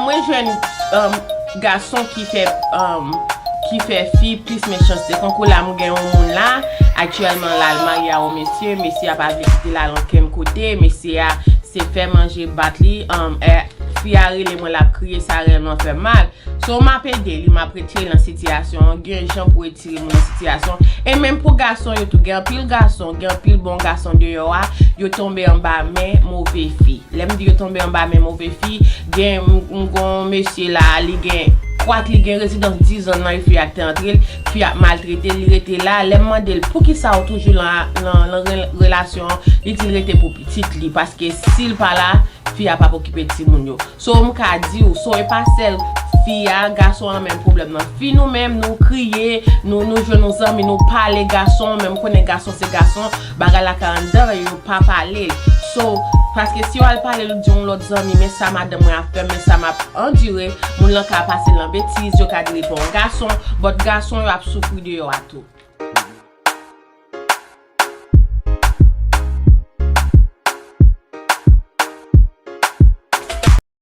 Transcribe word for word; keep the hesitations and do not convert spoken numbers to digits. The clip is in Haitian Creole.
Mwen jwenn um, gason ki fè um, ki fè fi plis mechanste. Tankou la, m gen yon moun la, aktyèlman la, l marye a yon mesye, mesye a pa vle kite l al ankenn kote, mesye a se fè manje, bat li, um, eh, fi a rele mwen, l ap kriye, sa reyèlman fè m mal. So, m ap ede li, m ap retire l nan sitiyasyon an, gen jan pou retire moun nan sitiyasyon. E menm pou gason yo tou, gen anpil gason, gen anpil bon gason deyò a, yo tonbe anba men move fi. Lè m di yo tonbe anba men move fi, gen m, m gon mesye la, li gen, kwak li gen rezidans diz an nan fi a te antre l, fi a maltrete l, li rete la. Lè m mande l poukisa ou toujou lan, lan, lan rel- relasyon an, li di l rete pou pitit li, paske si l pa la, fi a p ap okipe timoun yo. So, m ka di w, so, e pa sèl fi a, gason an menm pwoblèm nan. Fi nou menm, nou kriye, nou, nou jwenn yon zanmi, nou pale gason, men m konnen gason se gason, bagay la ka anndan yo pa pale l. So, paske si yo al pale l, di yon lòt zanmi, men sa madanm mwen ap fè, men sa m ap andire, moun lan ka pase l nan betiz, yo ka di l pa yon gason, but gason yo ap soufri deyò a tou.